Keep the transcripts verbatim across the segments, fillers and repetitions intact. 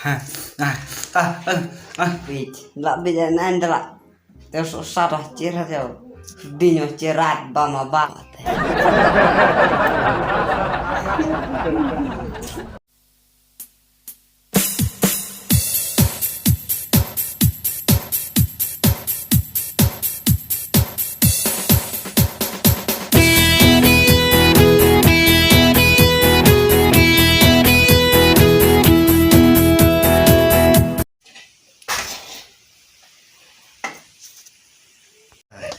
Ah, ah, ah, ah. Wait, la bi jan an dala. Te so sa da chira te. Bi nyo chira ba ma ba.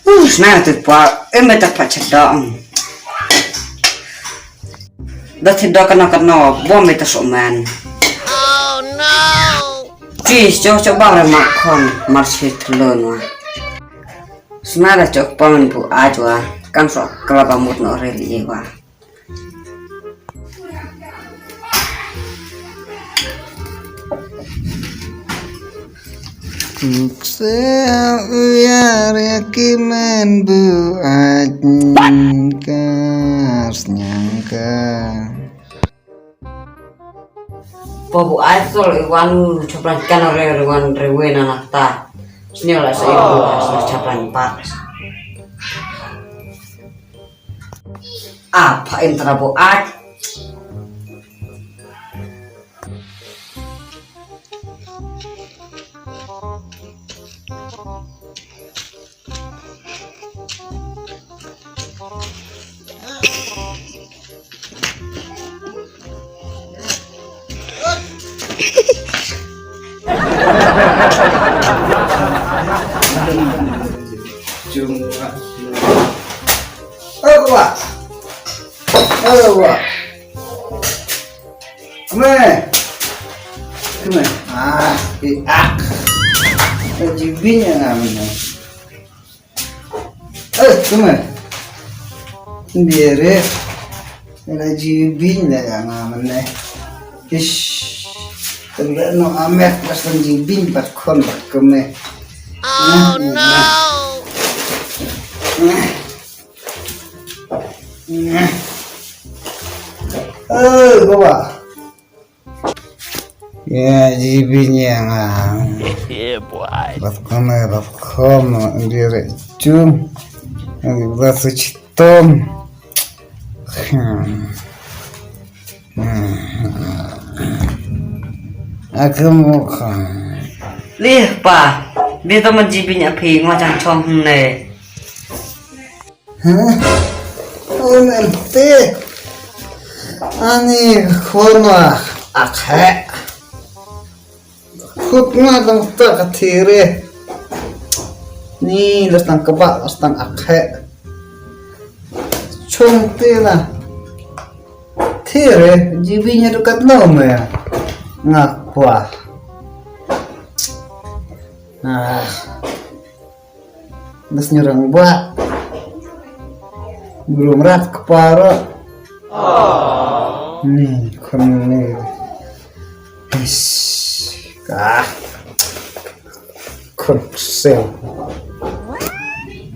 Uh, sna tu pa, em beta pa chadong. Da ti da kana kana, bom beta so man. Oh no. Ti cho cho bang re ma khon, mar si thlon wa. Sna da cho pa man bu ajwa, kan so kala ba mut no re li wa. Seh uya re ki men bu aj kar snyangka. Pa bu ai sol i wan chapran kan re re wan re we na nata. Sniol ai sa i bu ai sa chapran pa. Ah, pa in tra bu ai. Jumpa. Oh, wah. Oh, wah. Kme. Kme. Ah, i ak. Ka jibi nya nga mene. Eh, kme. Biere. Ka jibi nya nga mene. Ish. Tengok no amet pas kan jibi pat kon pat kme. Oh no. Eh, bawa. Ya, jibi nya nga. Yeah, boy. Bas kome, bas kome, ndire chum. Bas chitom. Hmm. Hmm. Aku mau kan. Lih pa, bi to man jibi nya phi ngwa chang chong ne. Hah? Oi men te. Ani khon wa akhe. Khut nga dang ta ka thire. Ni las tang kaba las tang akhe. Chong te na. Thire jibi nya dukat no me. Ngak pwa. Ah. Bas nyurang ba. Belum rat kepara. Ni khon ni. Is. Kah. Khon sel.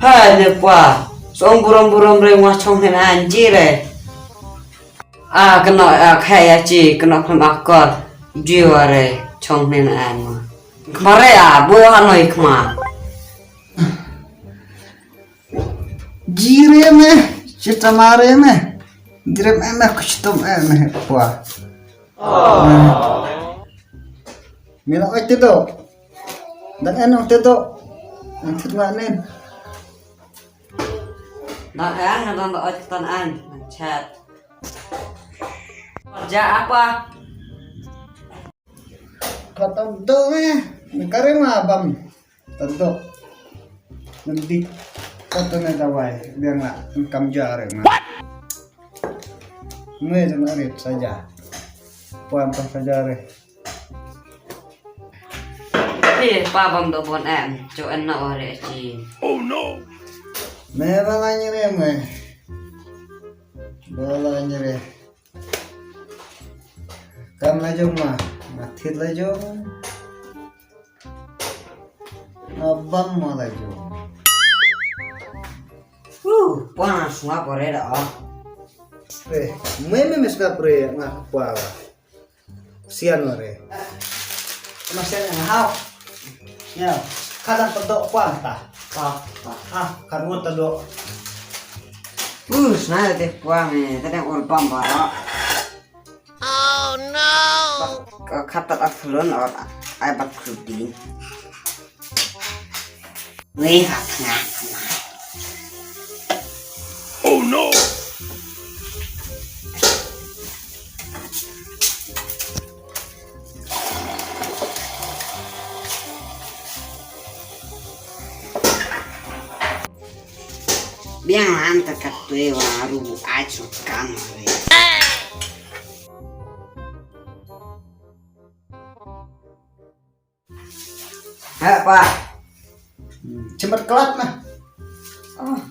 Hai ne pwa. Song burom burom re ngwa chong hen anji re. Ah, kano, ah, kaya chi, kano kham akor. Jiwa re chong nen an ma. Kmare, ah, bu hanoi kma. Jire me, chitamare me. Jire me me kuchitum e me kwa. Mila oi tedo. Dan en oi tedo. Ang tit ma nen. Dan en dan oi tan an. Chat. Kerja apa? Kata do me. Kare ma bam. Tado. Nanti kata ne dawai biang la kam jare ma. Ngai jang arif saja. Puan pa saja re. Pi pa bam do bon em cho en na ore chi. Oh no. Me bala nyere me. Bala nyere. Kam la jong ma, ma thit la jong. Ma bam ma la jong. Uh, pa na sngap ore da. Re, me me me sngap re nga kwa. Sian ore. Masih ada hau. Ya, kadang tedok kuan ta. Pa, pa. Ah, kan un tedok. Uh, sana deh kuan ni, tadi ur bam bara. Oh no. Ka khatat aslun or ai bat kruti. Weh, hak ngak. Oh no. Biang lan ta katwe wa rubu ai sukan hari. Heh, pa. Hmm, chimat kelat na. Oh.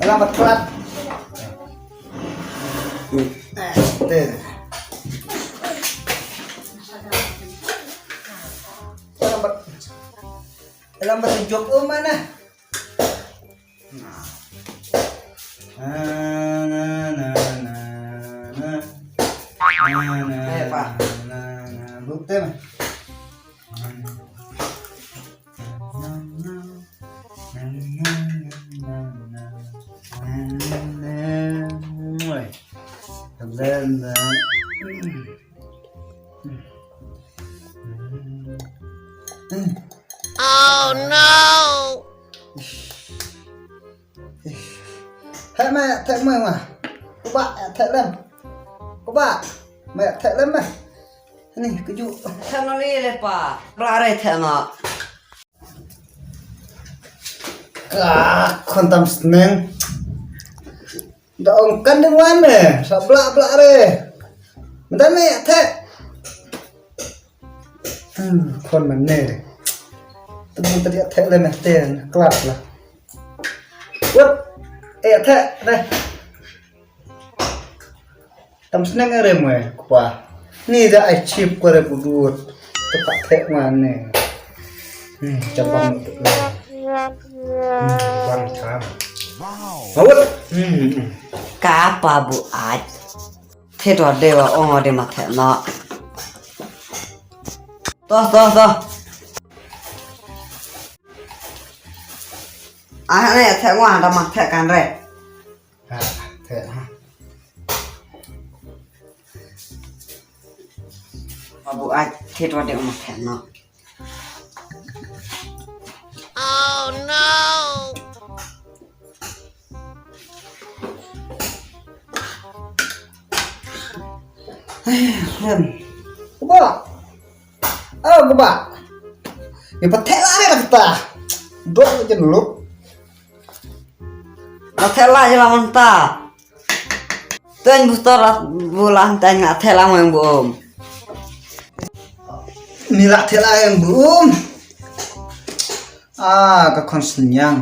Lambat kelat. Eh, deh. Lambat. Lambat jok um mana? Na, na, na, na, na. Na, na, eh, pa. Na, na, na. Buk tem. Na, na, na, na. Na, na, na, na. And then, uh, Oh no! Heh, ma, theh ma, ma. Kuba, theh lem. Kuba, ma, theh lem ma. Ni, keju. Theh no li le pa. Bla re theh no. Ka khon tam sneng. Da ong kan ding wan ne, sa bla bla re. Mynta ne theh. Hmm, khon man ne. Tu mynta dia theh le meh te, klap la. Wat, eh theh ne. Tam sneng are mo kpa. Ni da ai chip ko re budut. Tepat theh man ne. Hmm, cabang tu. Hmm, bang cham. Awat. Hmm. Kapa bu at. Theh to de wa ong de ma theh no. To to to. Ah ne theh wa da ma theh kan re. Ha, theh ha. Abu ai theh to de ma theh no. Oh no. Kuba. Oh, kuba. Ni pa theh la re kata. Dok je nuluk. Pa theh la je la mynta. Teng booster la bulan teng nga theh la meng buom. Ni la theh la meng buom. Ah, ka khon sniang.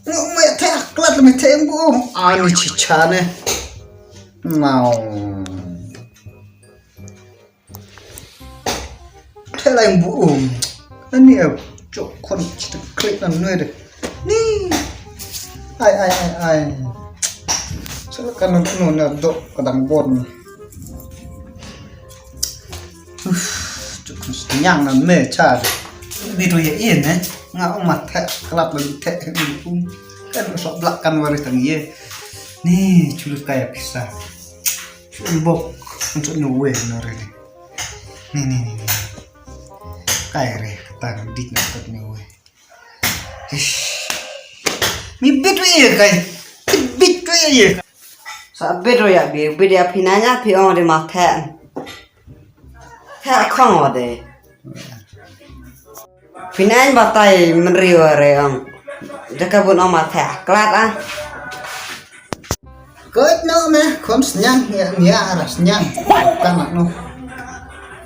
Ngu me theh klat me theh buom. Ah, ni chicha ne. Now. Theh lai buom. Ani a chok khon chita klik nan nui de. Ni. Ai ai ai ai. Sala kan no na dok kadang bon. Chok khon nyang nan me cha. Di to ye in ne. Nga ong ma theh klap la theh buom. Kan so blak kan waris tang ye. Ni chulut kaya pisa. Bok, untuk nyewe na re ni. Ni ni ni ni. Kai re, tang dit na kot nyewe. Ish. Mi bit we ye kai. Bit we ye. Sa bit we ya bi, bit ya phi nanya phi ong de ma theh. Theh khong wa de. Phi nang batai mynri wa re ong. Jaka bun ong ma theh klat ah. Kot no me khon sniang ya nia ara sniang. Kan no.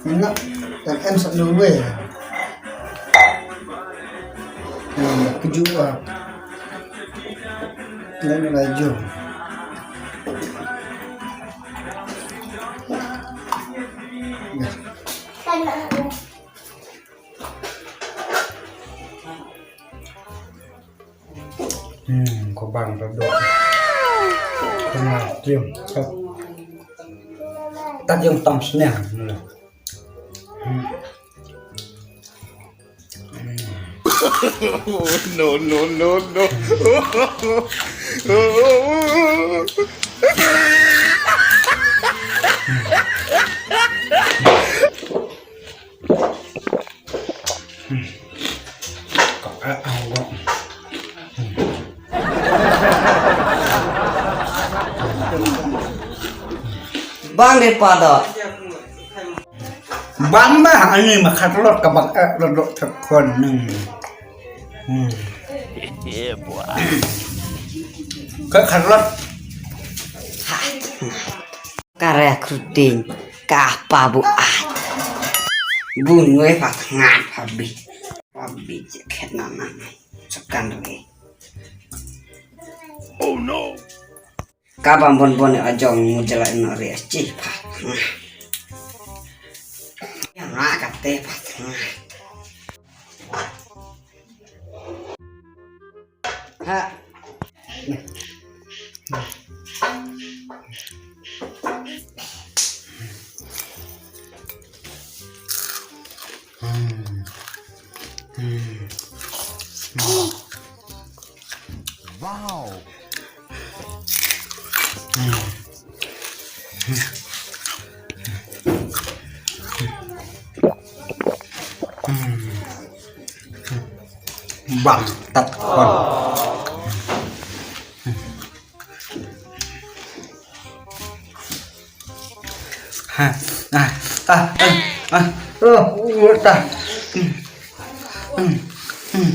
Ina kan en sa no we. Ina keju ah. Ina laju. Ya. Hmm, ko bang to dok. Tat yung tam sniang. No, no, no, no. Bang dei pa dot. Bang ma ani ma khatlot ka bang eh lot lot thak khon ning. Hmm. Ka khatlot. Ka re khruting ka pa bu ai. Bu ngue pa ngat pa bi. Pa bi je khet na na. Sakan re. Oh no. Ka bam bon bon a jong mu jala no re chi pa. Yang nga ka te pa. Ha. Wow. Bang tat kon. Ha, ah, ah, ah, ah, oh, oh, ta. Hmm, hmm, hmm,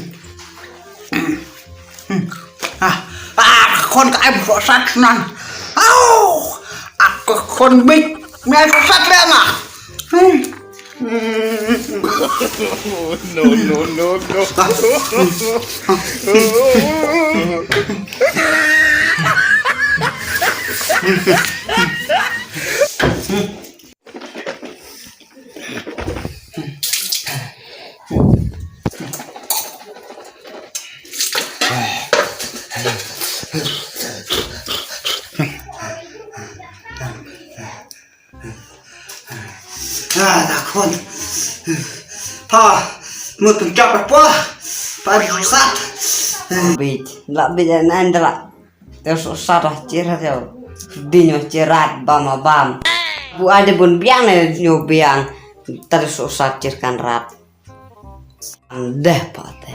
hmm, hmm. Ah, ah, khon ka ai bro sat nan. Au, ah, khon bit, me bro sat le ma. Hmm. No, no, no, no. Ah, da khon. Pa, mut pynjap pa. Pa sat. Bit, la bit an an da la. Te so sat ah chir ha te. Din yo chirat bam bam. Bu ade bun biang ne yo biang. Tadi so sat chir kan rat. Deh pa te.